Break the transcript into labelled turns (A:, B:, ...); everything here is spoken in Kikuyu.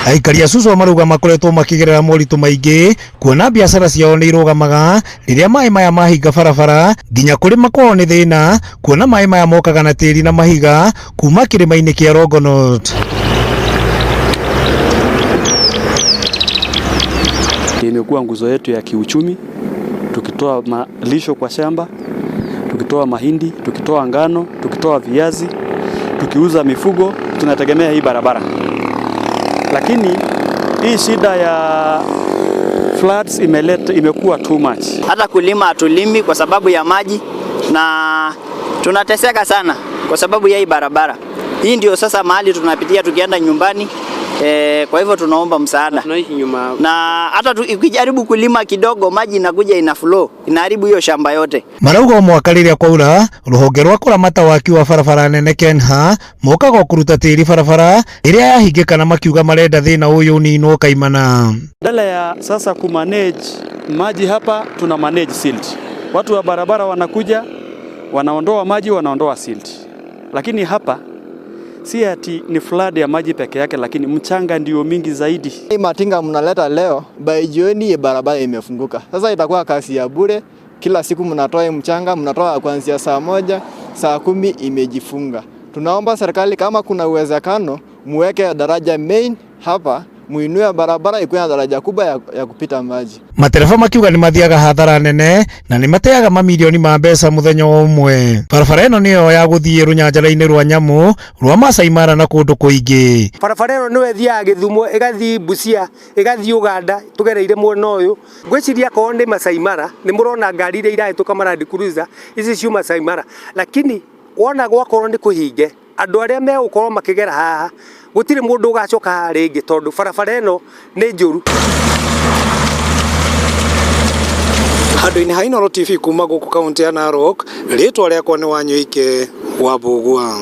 A: Aikari a Suswa marauga makoretwo makigerera moritũ maingĩ kuona biacara ciao nĩ irũgamaga rĩrĩa maĩ maya mahinga barabara nginya kũrĩma kwao nĩ thĩna kuona maĩ maya mokaga na tĩri na mahiga kuma kĩrĩma-inĩ kĩa Longonot.
B: Imekuwa nguzo yetu ya kiuchumi, tukitoa malisho kwa shamba, tukitoa mahindi, tukitoa ngano, tukitoa viazi, tukiuza mifugo, tunategemea hii barabara. Lakini hii shida ya floods imeleta, imekuwa too much.
C: Hata kulima hatulimi kwa sababu ya maji na tunateseka sana kwa sababu ya hii barabara. Hii ndio sasa mahali tunapitia tukienda nyumbani. Kwa hivyo tunaomba msaada.
D: Tunaishi nyuma.
C: Na hata ukijaribu kulima kidogo maji inakuja ina flow, inaharibu hiyo shamba yote.
A: Marauga o mwaka rĩrĩa kwaura rũhonge rwa kũramata waki wa barabara nene KENHA mokaga o kũruta tĩri barabara ĩrĩa yahingĩka na makiuga marenda thĩna ũyũ ũninwo kaimana.
B: Badala ya sasa kumanage maji hapa, tuna manage silt. Watu wa barabara wanakuja wanaondoa maji, wanaondoa silt, lakini hapa si ati ni flood ya maji peke yake, lakini mchanga ndio mingi zaidi.
E: Hii matinga mnaleta leo, by jioni barabara imefunguka. Sasa itakuwa kazi ya bure. Kila siku mnatoa mchanga, mnatoa kuanzia saa 1, saa 10 imejifunga. Tunaomba serikali kama kuna uwezekano muweke daraja main hapa, muinue barabara ikuwe na daraja kubwa ya kupita maji.
A: Matereba makiuga nĩ mathiaga hathara nene na nĩ mateaga mamirioni ma mbeca mũthenya o ũmwe. Barabara ĩno nĩyo ya gũthiĩ rũnyanjara-inĩ rwa nyamũ rwa Masai Mara na kũndũ kũingĩ.
F: Barabara ĩno nĩyo ĩthiaga Gĩthumo, ĩgathiĩ Busia, ĩgathiĩ Uganda tũgereire mwena ũyũ. Ngwĩciria akorwo nĩ Masai Mara nĩ mũrona ngari iria irahĩtũka ma Land Cruiser ici ciuma Masai Mara, lakini wona gwakorwo nĩ kũhinge andũ arĩa megũkorwo makĩgera haha gũtirĩ mũndũ ũgacoka haha rĩngĩ tondũ barabara ĩno nĩ njũru.
A: Handũ-inĩ ha Inooro TV kuma gũkũ kaunti ya Narok, rĩtwa rĩakwa nĩ Wanyoike wa Mbũgua.